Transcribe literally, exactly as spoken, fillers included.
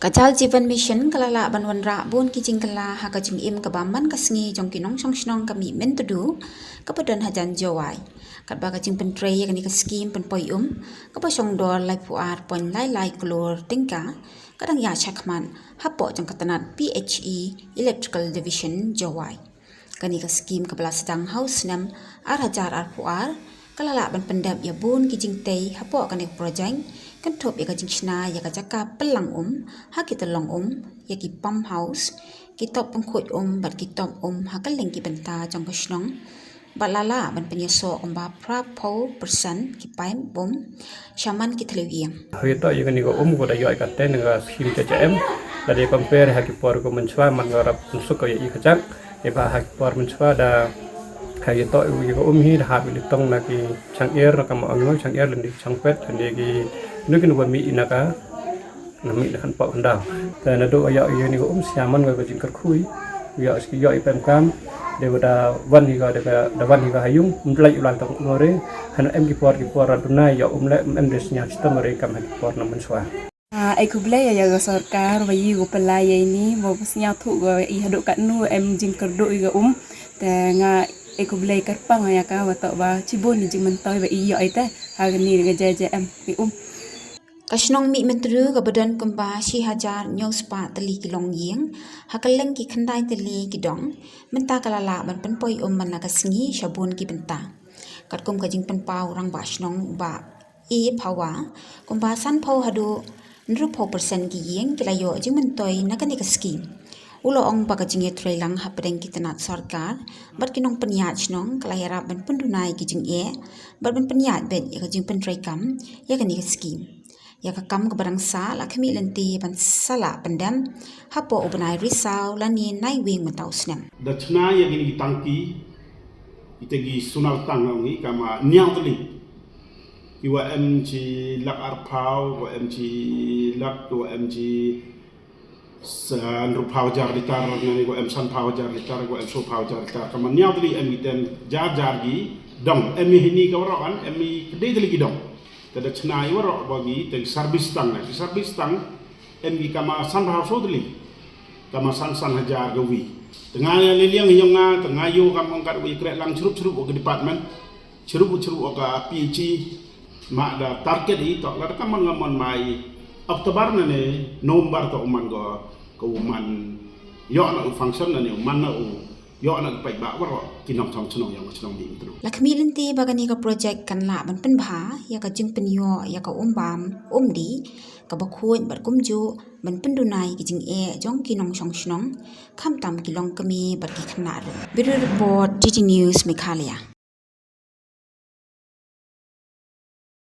Ka Jal Jeevan Mission ka la lah ban wanrah bun ki jingkylla ha ka jingim kaba man ka sngi jong ki nongshong shnong ka Mihmyntdu kaba don hajan Jowai. Katba ka jingpyntrei ïa kane ka skim pynpoi um kaba shong dor laiphew ar point lai lai klur tyngka ka dang ïaid shakhmat hapoh jong ka tnat P H E Electrical Division Jowai. Kane ka skim kaba la sdang ha u snem ar hajar arphew ar ka la lah ban pyndep ïa bun ki jingtei hapoh kane ka projek, kynthup ïa ka jingshna ïa ka jaka pynlang um ha ki tyllong um, ïa ki pump house, ki top pynkhuid um bad ki top um ha kylleng ki bynta jong ka shnong. Bad la lah ban pynïasoh kumba phraphew percent ki paip um sha man ki thliew ïing. Hoi to ïa kane ka um ko da ïoh ïa ka ten ka skim J J M. Lada compare ha ki por ko mynshuwa man ko rap pynsuk ko ïa i ka jak. Ïa ba ha ki por mynshuwa da ha ïa to ïa ka um hi da hap ïa tong na ki chang er na ka ma ong chang er lane chang pet lane ki nu ki nu ba mih na ka na mih na kan pok ndau. Te naduh ïa ïa ni ka um sia man ka jingkyrkhu ïa ski ïa i pem kam de da wan hi ka de da wan hi ka ha ïung mlai u lang tong lore. Han em ki por ki por aduna ïa um le em de sñiaw chitom re kam ha ki por na mynshuwa. Ah, ai khublei ïa ka sorkar ba ïa ko pynlai ïa ini ba sñiaw thuh ko i haduh katno em jingkyrduh ïa ka um. Te nga ai khublei kyrpang ïa ka ba to ba chibun ni jingmyntoi ba i ïoh i te ha kani ka J J M i um. Ka shnong Mihmyntdu kaba don kumba shi hajar hynñiew spah tylli ki longïing ha kylleng ki khyndai tylli ki dong mynta ka la lah ban pynpoi um man la ka sngi sha bun ki bynta. Katkum ka jingpynpaw rangbah shnong Bah E Phawa, kumba sanphew haduh hynriewphew percent ki ïing ki la ïoh jingmyntoi na kane ka skim. U la ong ba ka jingïatreilang hapdeng ki tnat sorkar bad ki nongpynïaid shnong ka la ïarap ban pynduna ïa ki jingeh bad ban pynïaid beit ïa ka jingpyntreikam ïa kane ka skim. Ïa ka kam kaba dang sah la khmih lynti ban sa lah pyndem hapoh u bnai Risaw lane Naiwieng mynta u snem. Da chna ïa kine ki tangki, ite ki solar tang ong i kama hynñiew tylli. Ki wa em chi lak arphew, wa em chi lak, wa em chi hynriewphew hajar litar, nane wa em sanphew hajar litar, wa em sawphew hajar litar. Kama hynñiew tylli em ki ten jar jar ki dong, em i hini ka waroh an, em i kdei tylli ki dong. Te da chna i waroh ba ki te ki service tang, ki service tang em ki kama sanphew saw tylli. Kama san san hajar ka wi. Te nga ïa liliang ïa nga, te nga ïoh kam ong kat wi kreh lang chrup chrup ka department. Chrup chrup ka P H E. Ma da target i to la ka man nga man mai October nane November to man ko ko man ïoh na u function nane man na u ïoh na ka paidbah waroh ki nongshong shnong ïa ka shnong Mihmyntdu. La khmih lynti ba kane ka projek kan lah ban pynbha ïa ka jingpynïoh ïa ka um bam um dih kaba khuid bad kumjuh ban pynduna ïa ki jingeh jong ki nongshong shnong khamtam ki longkmie bad ki khynnah ruh. Bureau Report, G T News, Meghalaya.